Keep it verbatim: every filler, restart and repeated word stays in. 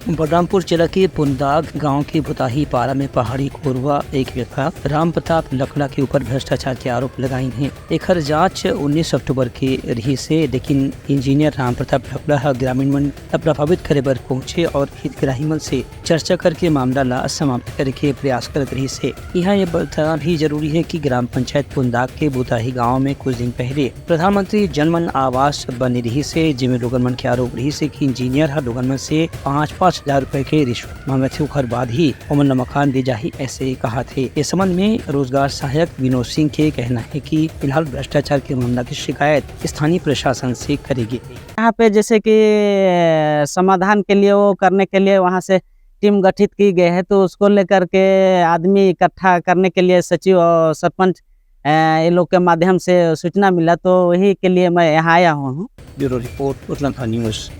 बलरामपुर जिला के पुंदाग गांव के भुताही पारा में पहाड़ी कोरवा एक व्यक्ति राम प्रताप लकड़ा के ऊपर भ्रष्टाचार के आरोप लगाइन हे। एखर जांच उन्नीस अक्टूबर के रहिस हे, लेकिन इंजीनियर राम प्रताप लकड़ा ह ग्रामीण मन ला प्रभावित करे बर पहुंचे और हितग्राही मन से चर्चा करके मामला ला समाप्त करे के प्रयास करत रहिस हे। इहां ये बताना भी जरूरी हे कि ग्राम पंचायत पुंदाग के भुताही गांव में कुछ दिन पहले प्रधानमंत्री जनमन आवास बने रहिस हे, जेमे लोगन मन के आरोप रहिस हे कि इंजीनियर ह लोगन मन से पाँच पाँच हजार रुपए के रिश्वत मांगत हे, ओखर बाद ही ओमन ला मकान दे जाही, ऐसे कहात हे। इस संबंध में रोजगार सहायक विनोद सिंह के कहना हे कि फिलहाल भ्रष्टाचार के मामला की शिकायत स्थानीय प्रशासन से करे गे हे। यहाँ पे जैसे कि, अ, समाधान के लिए, वो करने के लिए वहाँ से टीम गठित की गई है, तो उसको लेकर के आदमी इकट्ठा करने के लिए सचिव और सरपंच, अ, ये लोग के माध्यम से सूचना मिला, तो वही के लिए मैं यहाँ आया हुआ हूँ। ब्यूरो रिपोर्ट, उतलांखा न्यूज़।